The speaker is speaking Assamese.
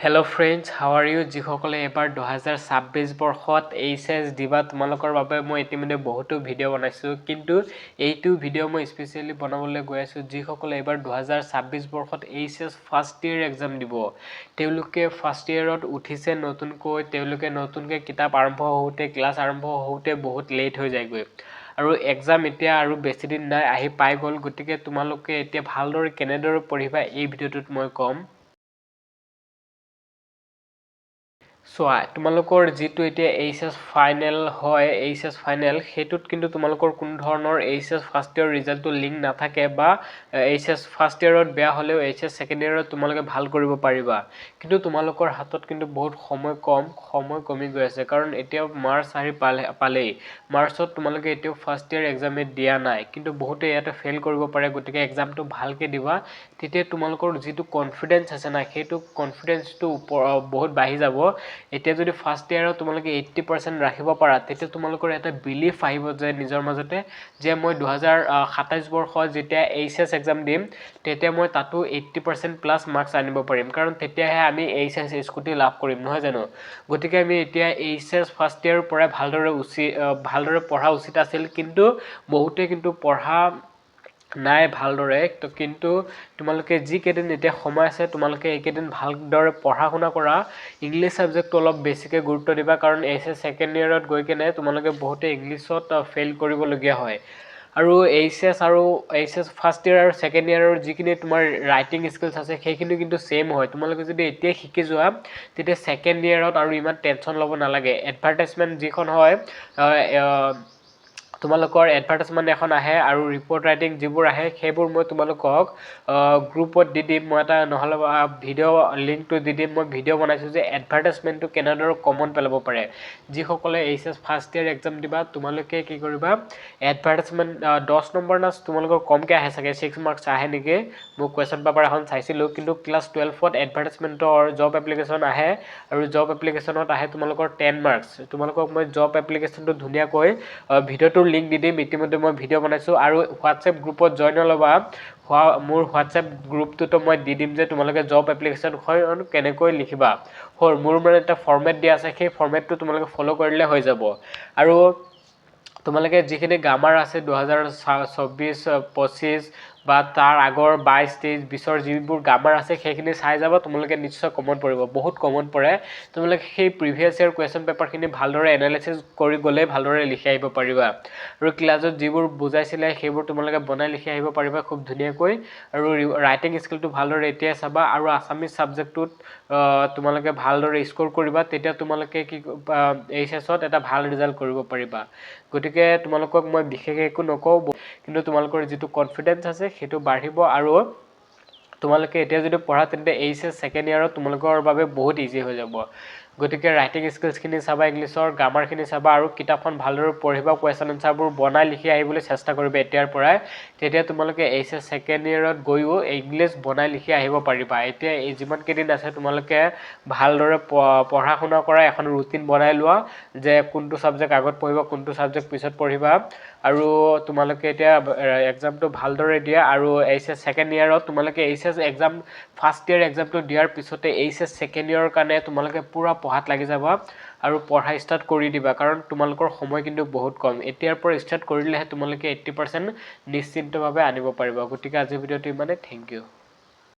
Hello friends, how are you? যিসকলে এইবাৰ 2026 বৰ্ষত এইচ এছ দিবা, তোমালোকৰ বাবে মই ইতিমধ্যে বহুতো ভিডিঅ' বনাইছোঁ। কিন্তু এইটো ভিডিঅ' মই স্পেচিয়েলি বনাবলৈ গৈ আছোঁ যিসকলে এইবাৰ 2026 বৰ্ষত H S first year exam দিব। তেওঁলোকে ফাৰ্ষ্ট ইয়েৰত উঠিছে নতুনকৈ, তেওঁলোকে নতুনকৈ কিতাপ আৰম্ভ হওঁতে, ক্লাছ আৰম্ভ হওঁতে বহুত লেট হৈ যায়গৈ আৰু এক্সাম এতিয়া আৰু বেছি দিন নাই, আহি পাই গ'ল। গতিকে তোমালোকে এতিয়া ভালদৰে কেনেদৰে পঢ়িবা, এই ভিডিঅ'টোত মই ক'ম। চোৱা, তোমালোকৰ যিটো এতিয়া এইচ এছ ফাইনেল হয়, এইচ এছ ফাইনেল, সেইটোত কিন্তু তোমালোকৰ কোনো ধৰণৰ এইচ এছ ফাৰ্ষ্ট ইয়েৰ ৰিজাল্টটো লিংক নাথাকে বা এইচ এছ ফাৰ্ষ্ট ইয়েৰত বেয়া হ'লেও এইচ এছ ছেকেণ্ড ইয়েৰত তোমালোকে ভাল কৰিব পাৰিবা। কিন্তু তোমালোকৰ হাতত কিন্তু বহুত সময় কম, সময় কমি গৈ আছে। কাৰণ এতিয়া মাৰ্চ আহি পালেই। মাৰ্চত তোমালোকে এতিয়াও ফাৰ্ষ্ট ইয়েৰ এক্সামে দিয়া নাই, কিন্তু বহুতে ইয়াতে ফেইল কৰিব পাৰে। গতিকে এক্সামটো ভালকৈ দিবা, তেতিয়া তোমালোকৰ যিটো কনফিডেঞ্চ আছে না, সেইটো কনফিডেঞ্চটো ওপৰ বহুত বাঢ়ি যাব। এতিয়া যদি ফাৰ্ষ্ট ইয়েৰত তোমালোকে 80% ৰাখিব পাৰা, তেতিয়া তোমালোকৰ এটা বিলিফ আহিব যে নিজৰ মাজতে যে মই 2027 বৰ্ষত যেতিয়া এইচ এছ এক্সাম দিম, তেতিয়া মই তাতো 80% প্লাছ মাৰ্কছ আনিব পাৰিম। কাৰণ তেতিয়াহে আমি এইচ এছ স্কুটি লাভ কৰিম, নহয় জানো? গতিকে আমি এতিয়া এইচ এছ ফাৰ্ষ্ট ইয়েৰৰ পৰাই ভালদৰে পঢ়া উচিত আছিল, কিন্তু বহুতে কিন্তু পঢ়া নাই ভালদৰে। তো কিন্তু তোমালোকে যিকেইদিন এতিয়া সময় আছে, তোমালোকে এইকেইদিন ভালদৰে পঢ়া শুনা কৰা। ইংলিছ ছাবজেক্টটো অলপ বেছিকৈ গুৰুত্ব দিবা, কাৰণ এইচ এছ ছেকেণ্ড ইয়েৰত গৈ কেনে তোমালোকে বহুতে ইংলিছত ফেইল কৰিবলগীয়া হয়। আৰু এইচ এছ ফাৰ্ষ্ট ইয়েৰ আৰু ছেকেণ্ড ইয়েৰৰ যিখিনি তোমাৰ ৰাইটিং স্কিলছ আছে, সেইখিনি কিন্তু ছেইম হয়। তোমালোকে যদি এতিয়াই শিকি যোৱা, তেতিয়া ছেকেণ্ড ইয়েৰত আৰু ইমান টেনশ্যন ল'ব নালাগে। এডভাৰটাইজমেণ্ট যিখন হয়, তোমালোকৰ এডভাৰটাইজমেণ্ট এখন আহে আৰু ৰিপৰ্ট ৰাইটিং যিবোৰ আহে, সেইবোৰ মই তোমালোকক গ্ৰুপত দি দিম। মই এটা নহ'লে ভিডিঅ' লিংকটো দি দিম। মই ভিডিঅ' বনাইছোঁ যে এডভাৰটাইজমেণ্টটো কেনেদৰে কমন পেলাব পাৰে। যিসকলে H S first year exam দিবা, তোমালোকে কি কৰিবা? এডভাৰটাইজমেণ্ট 10 নম্বৰ না তোমালোকৰ কমকৈ আহে চাগে, 6 মাৰ্কছ আহে নেকি, মই কুৱেশ্যন পেপাৰ এখন চাইছিলোঁ। কিন্তু ক্লাছ 12ত এডভাৰটাইজমেণ্টৰ জব এপ্লিকেশ্যন আহে আৰু জব এপ্লিকেশ্যনত আহে তোমালোকৰ 10 মাৰ্কছ। তোমালোকক মই জব এপ্লিকেশ্যনটো ধুনীয়াকৈ ভিডিঅ'টোৰ লিংক দি দিম। ইতিমধ্যে মই ভিডিঅ' বনাইছোঁ আৰু হোৱাটছএপ গ্ৰুপত জইন ল'বা। মোৰ হোৱাটছএপ গ্ৰুপটোতো মই দি দিম যে তোমালোকে জব এপ্লিকেশ্যনখন কেনেকৈ লিখিবা। মোৰ মানে এটা ফৰ্মেট দিয়া আছে, সেই ফৰ্মেটটো তোমালোকে ফ'ল' কৰিলে হৈ যাব। আৰু তোমালোকে যিখিনি গ্ৰামাৰ আছে, 2024, 25 বা তাৰ আগৰ 22, 23, 20ৰ যিবোৰ গ্ৰামাৰ আছে, সেইখিনি চাই যাব। তোমালোকে নিশ্চয় কমন পৰিব, বহুত কমন পৰে। তোমালোকে সেই প্ৰিভিয়াছ ইয়েৰ কুৱেশ্যন পেপাৰখিনি ভালদৰে এনালাইচিছ কৰি গ'লেই ভালদৰে লিখি আহিব পাৰিবা। আৰু ক্লাছত যিবোৰ বুজাইছিলে, সেইবোৰ তোমালোকে বনাই লিখি আহিব পাৰিবা খুব ধুনীয়াকৈ। আৰু ৰাইটিং স্কিলটো ভালদৰে এতিয়াই চাবা আৰু আছামিজ ছাবজেক্টটোত তোমালোকে ভালদৰে স্ক'ৰ কৰিবা। তেতিয়া তোমালোকে কি এইচ এছত এটা ভাল ৰিজাল্ট কৰিব পাৰিবা। গতিকে তোমালোকক মই বিশেষ একো নকওঁ, কিন্তু তোমালোকৰ যিটো কনফিডেঞ্চ আছে, সেইটো বাঢ়িব। আৰু তোমালোকে এতিয়া যদি পঢ়া, তেন্তে এইচ এছ ছেকেণ্ড ইয়েৰত তোমালোকৰ বাবে বহুত ইজি হৈ যাব। গতিকে ৰাইটিং স্কিলছখিনি চাবা, ইংলিছৰ গ্ৰামাৰখিনি চাবা আৰু কিতাপখন ভালদৰে পঢ়িবা। কুৱেশ্যন এনচাৰবোৰ বনাই লিখি আহিবলৈ চেষ্টা কৰিবা এতিয়াৰ পৰাই। তেতিয়া তোমালোকে এইচ এছ ছেকেণ্ড ইয়েৰত গৈও ইংলিছ বনাই লিখি আহিব পাৰিবা। এতিয়া এই যিমান কেইদিন আছে, তোমালোকে ভালদৰে পঢ়া শুনা কৰা, এখন ৰুটিন বনাই লোৱা যে কোনটো ছাবজেক্ট আগত পঢ়িবা, কোনটো ছাবজেক্ট পিছত পঢ়িবা। আৰু তোমালোকে এতিয়া এক্সামটো ভালদৰে দিয়া। আৰু এইচ এছ ছেকেণ্ড ইয়েৰত তোমালোকে H S exam first year এক্সামটো দিয়াৰ পিছতে এইচ এছ ছেকেণ্ড ইয়েৰৰ কাৰণে তোমালোকে পূৰা পঢ়াত লাগি যাবা আৰু পঢ়া ষ্টাৰ্ট কৰি দিবা। কাৰণ তোমালোকৰ সময় কিন্তু বহুত কম। এতিয়াৰ পৰা ষ্টাৰ্ট কৰিলেহে তোমালোকে 80% নিশ্চিন্তভাৱে আনিব পাৰিবা। গতিকে আজিৰ ভিডিঅ'টো ইমানেই। Thank you.